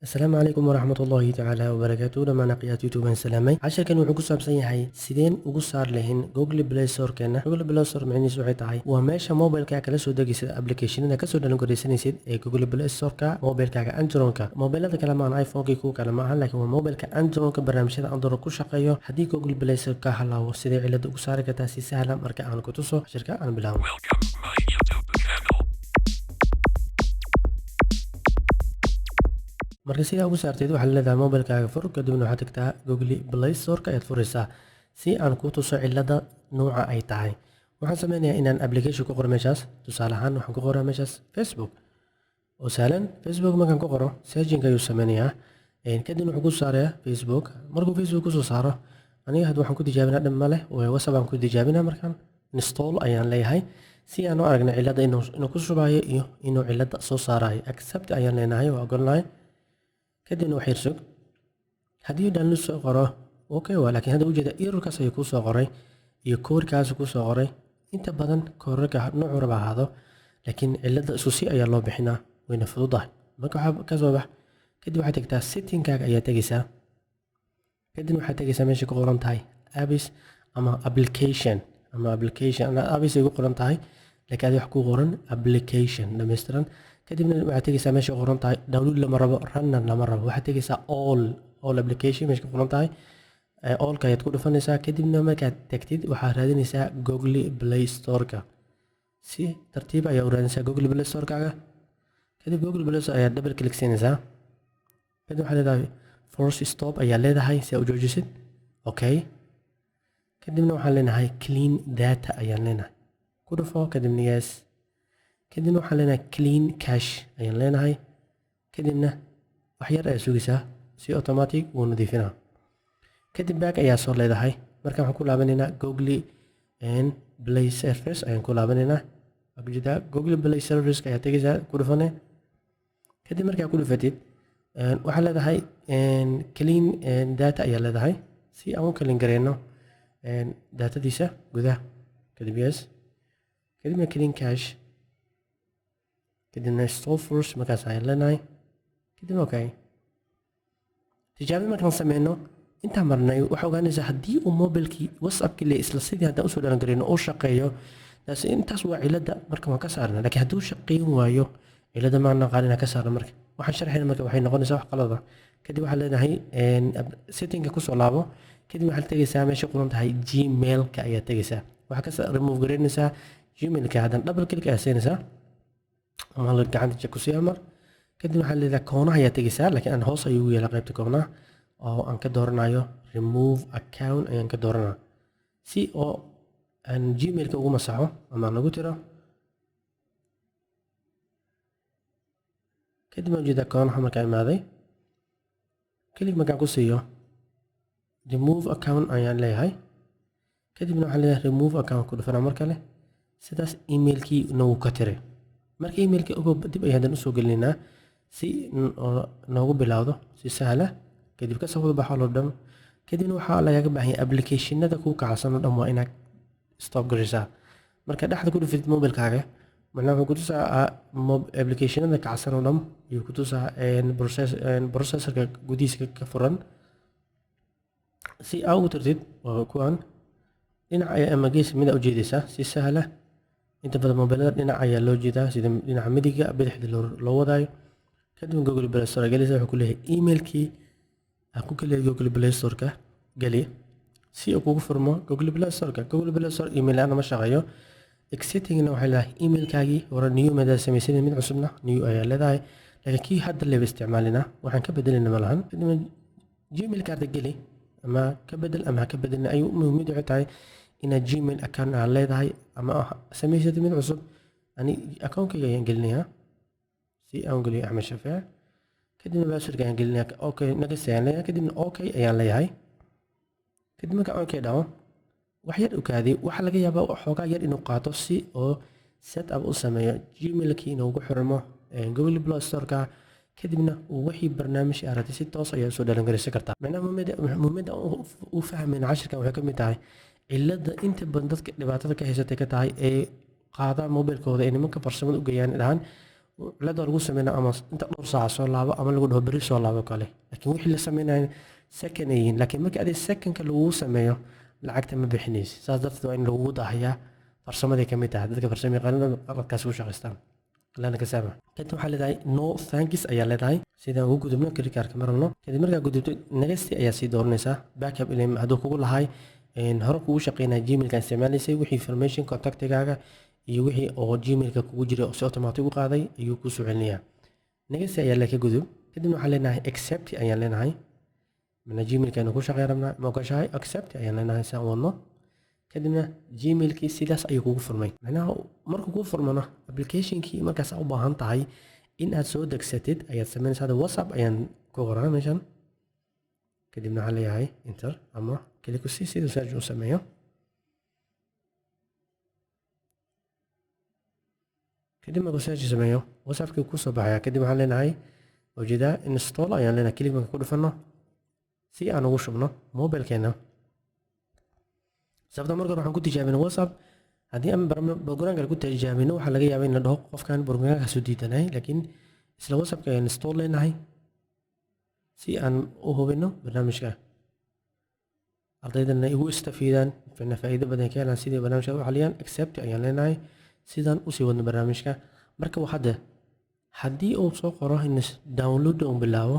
Asalaamu calaykum waraxmatullaahi tacaala wabarakaatu. Dhammaan akhyaarta YouTube aan salaamay. Casharkan wuxuu ku saabsan yahay sideen ugu saar lahayn Google Play Store-keena. Google Play Store micnihiisu waxay tahay waa meesha mobilka kala soo degaysid applicationada, kasoo download garaysanaysid ee Google Play Store-ka mobilkaaga Android-ka. Mobilada kale ma ahan, iPhone-kii kuwa kale ma ahan, laakiin waa mobilka Android-ka, barnaamijyada Android ku shaqeeyo. Haddii Google Play Store ka halaawo, sidee cilada ugu saari kartaa si sahlan? Marka aan ku tuso casharka, aan bilaabo. Welcome to my YouTube channel. Marka sidaa ugu saarteed, waxaad leedahay mobilkaaga fur, kadibna waxaad tagtaa Google Play Store-ka ayaad furaysaa. Si aan kuu tuso cilada nooca ay tahay, waxaan sameynayaa inaan application ku qoro meeshaas. Tusaale ahaan, waxaan ku qoraa meeshaas Facebook oo sahlan. Facebook markaan ku qoro, searching ayuu sameynayaa. Kadibna wuxuu ku saarayaa Facebook. Markuu Facebook kusoo saaro, aniga hadda waxaan ku tijaabinaa, dhib ma leh, WhatsApp aan ku tijaabinaa. Markaan install ayaan leeyahay si aan u aragna cilada inuu ku shubayo iyo inuu cilada soo saarayo. Accept ayaan leenahay, waa ogolnahay. Kadibna wax yar sug. Haddii download soo qoro, okay waa, laakiin hadda ujeeda errorkaas ayuu kuu soo qoray iyo koodkaas kuu soo qoray. Inta badan koodadka noocu raba ahaado, laakiin cilada isku si ayaa loo bixinaa, wayna fududahay. Marka waxaa ka soo bax, kadib waxaad tagtaa settingkaaga ayaa tegaysaa. Kadib waxaad tegaysaa meesha ku qoran tahay apps ama application ama application. Apps ay ku qoran tahay, laakiin adi wax ku qoran application dhammaystiran. Kadibna waxaad tegaysaa meesha ku qoran tahay download lama rabo, runna lama rabo. Waxaad tegaysaa all application meesha ku qoran tahay. Allka ayaad ku dhufanaysaa. Kadibna markaad tagtid, waxaad raadinaysaa Google Play Store-ka. Si tartiib ayaa u raadinaysaa Google Play Store-kaaga. Kadib Google Play Store ayaad double click siinaysaa. Kadib waxaad leedahay force stop ayaa leedahay si aad u joojisid. Okay, kadibna waxaan leenahay clean data ayaan leenahay, ku dhufo. Kadibna yes. Kadibna waxaan leenahay clean cache ayaan leenahay. Kadibna wax yar ayaa sugaysaa, si automatic wuu nadiifinaa. Kadib back ayaa soo leedahay. Marka waxaan ku laabanaynaa Google Play Service ayaan ku laabanaynaa. Ujeedaa Google Play Service ayaa tegaysaa, ku dhufane. Kadib markaa ku dhufatid, waxaa leedahay clean data ayaa leedahay si aan u clean gareyno datadiisa gudaha. Kadib yes, kadibna clean cache, kadibna stop force markaas ayaan leenahay. Kadib okay. Tijaabada markaan sameyno, intaan marnay, waxaa ogaanaysaa haddii uu mobilkii WhatsAppkii le isla sidii haddaan usoo download gareyno uu shaqeeyo, taas intaas waa cilada, marka waan ka saarna. Laakiin hadduu shaqeyn waayo, cilada maan naqaan inaan ka saarno. Marka waxaan sharxayna marka waxay noqonaysaa wax qalada. Kadib waxaa leenahay settingka kusoo laabo. Kadib waxaad tegaysaa meesha qoran tahay Gmailka ayaa tegaysaa. Waxaa ka remove gareynaysaa Gmailka. Haddana double click ayaa siinaysaa ama hal gacanta check ku sii mar. Kadib waxaa leedahay koonaha ayaa tegaysaa, laakiin aan hoos ayuu yeelaa qaybta koonaha oo aan ka dooranayo remove account ayaan ka dooranaa si oo aan Gmailka ugu masaxo ama aan ugu tiro. Kadib waan ujeedaa koonaha markaan imaaday, click markaan ku siiyo, remove account ayaan leeyahay. Kadibna waxaan leeyahay remove account ku dhufanaa mar kale. Sidaas emailkii nagu ka tiray. Marka emailkii ogow, dib ayaan hadan usoo gelinaynaa si noogu bilowdo si sahla. Kadib kasoo wada baxo oo dhan. Kadibna waxaa lagaga baahan yahay applicationada kuu kacsan oo dhan waa inaad stop garaysaa. Marka dhexda ku dhufatid mobilkaaga, macnaha wuxuu kutusaa applicationada kacsan oo dhan ayuu kutusaa, processorka gudihiisa ka furan. Si aa ugu tirtid, waa kuwan dhinac ayaa ama gees mida ujeedaysaa si sahla. Inta badan mobilada dhinac ayaa loo jeedaa, sida dhinaca midiga bidixda loo wadaayo. Kadib Google Play Store gelaysa. Wuxuu ku leeyahay emailkii aan ku geliya Google Play Store-ka geli si uu kugu furmo Google Play Store-ka. Google Play Store email la'aan ma shaqeeyo. Exitingna waxay leedahay emailkaagii hore new madaa samaysanay, mid cusubna new ayaa leedahay, laakiin kii hadda leeba isticmaalina, waxaan ka bedelina ma lahan. Kadibna Gmail kaarta geli ama ka bedel ama ha ka bedelin, ayuu muhiimadu waxay tahay inaad Gmail account aad leedahay ama samaysatid mid cusub. Ani akoonkayga ayaan gelinayaa si aan geliyo Axmed Shafeec. Kadibna passwordka ayaan gelinayaa. Okay, next ayaan leeyahay. Kadibna okay ayaan leeyahay. Kadib marka okay dhaho, wax yar ukaadi. Waxaa laga yaabaa xoogaa yar inuu qaato si oo set up u sameeyo Gmailkii inuu ugu xirmo Google Play Store-ka. Kadibna wixii barnaamij aragtay si toos ayaa usoo download garaysan kartaa. Macnaha muhiimadda u fahmayna cashirkan waxay ka mid tahay cilada inta badan dadka dhibaatada ka haysatay ka tahay ee qaadaan mobilkooda ee nimanka farsamada u geeyaan, dhahaan Cilada lagu sameynaa ama inta dhowr saaca soo laabo ama lagu dhaho beri soo laabo kale, laakiin wixii la sameynaya second ay yihiin. Laakiin marka adiga secondka lagugu sameeyo, lacagta ma bixinaysi. Saas darteed waa in lagugu daahayaa, farsamadii ka mid tahay. Dadka farsamo yaqaanada qaladkaas ku shaqaystaan, lana ka saama. Kadib waxaa leedahay "No thanks" ayaa leedahay. Sidaan ugu gudubno credit cardka ma rabno. Kadib markaa gudubto, next ayaa sii dooranaysaa. Backup ilaa hadduu kugu lahay hore kugu shaqeynaya Gmailka isticmaalaysay, wixii information contactigaaga iyo wixii oo Gmailka kugu jiray oo si automatic u qaaday ayuu kuu soo celinayaa. Next ayaa le, ka gudub. Kadibna waxaan leenahay accept ayaan leenahay. Mana Gmailka aynu ku shaqeyn rabnaa, ma ogashahay? Accept ayaan leenahay si aan wadno. Kadibna Gmailkii sidaas ayuu kugu furmay. Macnaha markuu kuu furmano, applicationkii markaas u baahan tahay in aad soo degsatid ayaad samaynaysaa. Hadda WhatsApp ayaan ku qoraa meeshan, kadibna waxaan leeyahay enter ama click ku sii siduu search u sameeyo. Kadib markuu search sameeyo, WhatsAppkii kusoo baxaya. Kadib waxaan leenahay, ujeedaa, install ayaan leenahay. Click marka ku dhufano si aan ugu shubno mobilkeena, sababta marka hore waxaan ku tijaabinay WhatsApp. Haddii aan program kale ku tijaabino, waxaa laga yaabaa in la dhaho qofkan programkaasu diidanay. Laakiin isla WhatsAppka ayaan install leenahay si aan u hubino barnaamijka, ardaydana igu istafiidaan, ficna faa'iido badan ka helaan sidii barnaamijka u xaliyaan. Accept ayaan leenahay sidaan usii wadno barnaamijka. Marka hadda haddii uu soo qoro in download uu bilaabo,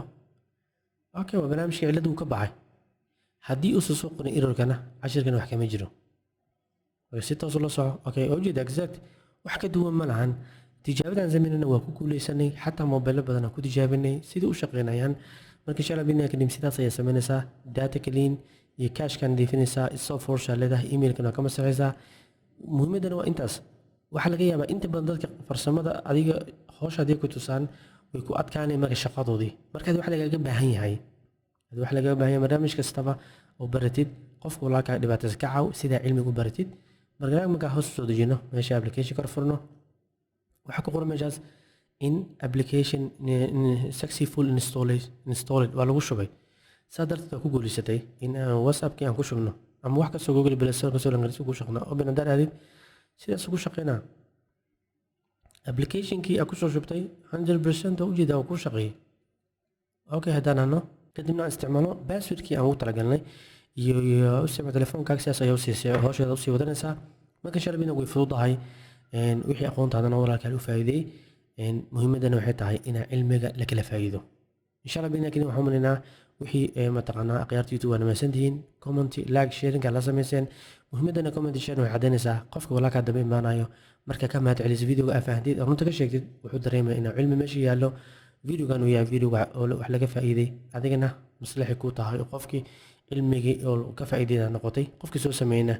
okay, waa barnaamijka ciladu uu ka baxay. Haddii uusan soo qorin errorkana, cashirkana wax kama jiro. Si toos ula soco. Okay, waa ujeeda, exact wax ka duwan ma lahan. Tijaabadan sameynana waa ku guuleysanay, xataa mobeelo badan aan ku tijaabinay sidii u shaqeynayaan. Marka insha Allah bidni karim sidaas ayaa sameynaysaa. Data clean iyo cachekan nadiifinaysaa, software leedahay, emailkan waa ka masaxaysaa. Muhiimaddana waa intaas. Waxaa laga yaabaa inta badan dadka farsamada adiga howsha haddii ku tusaan way ku adkaanay marka shaqadoodii. Marka waxa lagaaga baahan yahay, waxa lagaaga baahan yahay, barnaamij kastaba oo baratid, qofka walaalkaa dhibaataysa ka caaw sidaa cilmigu baratid. Marka markaa hoos soo dejino, meesha application kor furno, waxaa ku qoran meeshaas in application successful installed, waa lagu shubay. Saa darteed waa ku guuleysatay in aan WhatsAppkii aan ku shubno ama wax kastoo Google Play Store kasoo langaris ku shaqna. Open haddaan aadid, sidaas ugu shaqeynaa. Applicationkii aad kusoo shubtay 100% oo ujeedaa uu ku shaqeeyey. Okay, haddaan hano, kadibna aan isticmaalno passwordkii aan ugu talagalnay iyo isticmaal telefoonkaaga, sidaas ayaa usiisay howsheeda usii wadanaysaa. Marka insha Allah way fududahay. Wixii aqoontaadana walaalkaa u faa'iideeyey. Muhiimaddana waxay tahay inaa cilmiga la kala faa'iido. Insha Allah bidna kadib waxaan umaleynaa wixii mataqaanaa akhyaarta YouTube waa dhamaysantihiin. Comment, like, sharinga la samayseen. Muhiimaddana comment, sharing waxay caddaynaysaa qofka walaalkaa dambe imaanayo. Marka ka mahad celiso videoga, aa fahanteed, runta ka sheegtid, wuxuu dareemaya inuu cilmi meesha yaallo, videogan uu yahay video oo wax laga faa'iiday, adigana maslaxi ku tahay oo qofkii cilmigii oo ka faa'iidayda noqotay. Qofkii soo sameeyna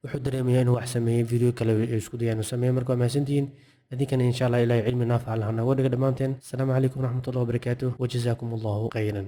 wuxuu dareemayaa inuu wax sameeyey, video kale isku daya inuu sameeyo. Marka waa mahadsantihiin adinkana. Insha Allah Ilahay cilmi naafic allah nooga dhiga dhammaanteen. Asalaamu calaykum waraxmatullahi wabarakaatuh, wajazaakum Allahu khayran.